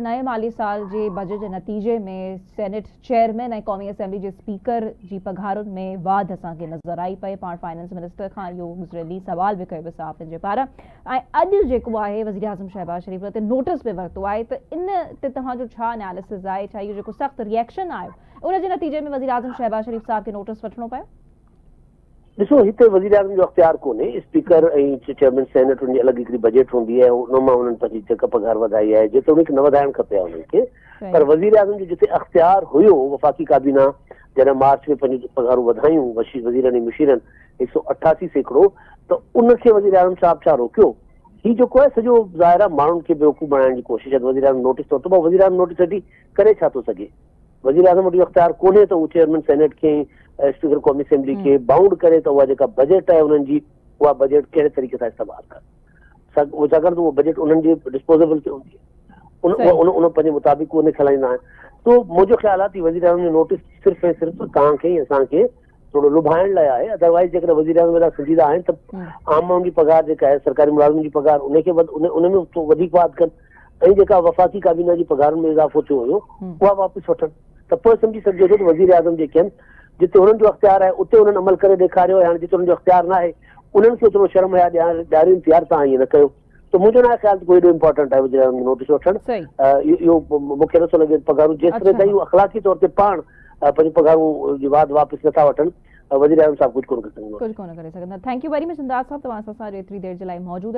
نئين مالي سال جي بجيٽ جي نتيجي ۾ سينيٽ چيئرمين ۽ قومي اسيمبلي جي اسپيڪر جي پگهارن ۾ واڌ اسان کي نظر آئي پئي، پاڻ فائنانس منسٽر کان اهو گذريل ڏينهن سوال به ڪيو ويو صحافين جي پاران ۽ اڄ جيڪو آهي وزيراعظم شهباز شريف ان تي نوٽيس به ورتو آهي ته ان تي توهان جو ڇا اناليسز آهي، ڇا اهو جيڪو سخت ريئيڪشن آيو ان جي نتيجي ۾ وزيراعظم شهباز شريف صاحب کي نوٽيس وٺڻو پيو؟ ڏسو هتي وزيراعظم جو اختيار ڪونهي، اسپيڪر ۽ چيئرمين سينيٽ ان جي الڳ هڪڙي بجيٽ هوندي آهي ان مان انهن پنهنجي جيڪا پگهار وڌائي آهي جيتوڻيڪ نه وڌائڻ کپي ها انهن کي پر وزيراعظم جو جتي اختيار هيو وفاقي ڪابينا جڏهن مارچ ۾ پنهنجون پگهارون وڌايون وزيرن ۽ مشيرن 188% ته ان کي وزيراعظم صاحب ڇا روڪيو؟ هي جيڪو آهي سڄو ظاهر آهي ماڻهن کي بيوقوف بڻائڻ جي ڪوشش آهي ته وزيراعظم نوٽيس ورتو پر وزيراعظم نوٽيس وٺي ڪري ڇا ٿو سگهي؟ وزيراعظم وٽ اهو اختيار ڪونهي ته هو چيئرمين سينيٽ کي ۽ اسپيڪر قومي اسيمبلي کي بائونڊ ڪري ته اها جيڪا بجيٽ آهي انهن جي اها بجيٽ ڪهڙي طريقي سان استعمال ڪن ڇاڪاڻ ته اها بجيٽ انهن جي ڊسپوزيبل تي هوندي آهي ان ان پنهنجي مطابق ان کي هلائيندا آهن تو منهنجو خيال آهي ته وزيراعظم جو نوٽيس صرف ۽ صرف توهان کي ۽ اسان کي ٿورو لڀائڻ لاء آهي ادروائز جيڪڏهن وزيراعظم ايڏا سنجيده آهن ته عام ماڻهن جي پگهار جيڪا آهي سرڪاري ملازمن جي پگهار ان کي ان ۾ وڌيڪ واڌ ڪن ۽ جيڪا وفاقي ڪابينا جي پگهارن ۾ اضافو ٿيو هيو اها واپس وٺن ته پوء سمجهي سگهجي ٿو ته وزيراعظم جيڪي آهن جتي هنن جو اختيار آهي اتي انهن عمل ڪري ڏيکاريو ۽ هاڻي جتي انهن جو اختيار ناهي انهن کي اوترو شرم حيا ڏيارين ٿي يار توهان ائين نه ڪيو ته منهنجو ناهي خيال ته ڪو ايڏو امپارٽنٽ آهي وزيراعظم جو نوٽيس وٺڻ اهو مون کي نٿو لڳي پگهارون جيستائين تائين اخلاقي طور تي پاڻ پنهنجون پگهارون جي واڌ واپس نٿا وٺن وزيراعظم صاحب ڪجهه ڪونه ڪري سگهندو. ڪجهه ڪونه ڪري سگهندا. Thank you very much Imdad صاحب توهان اسان سان ايتري دير جي لاء موجود.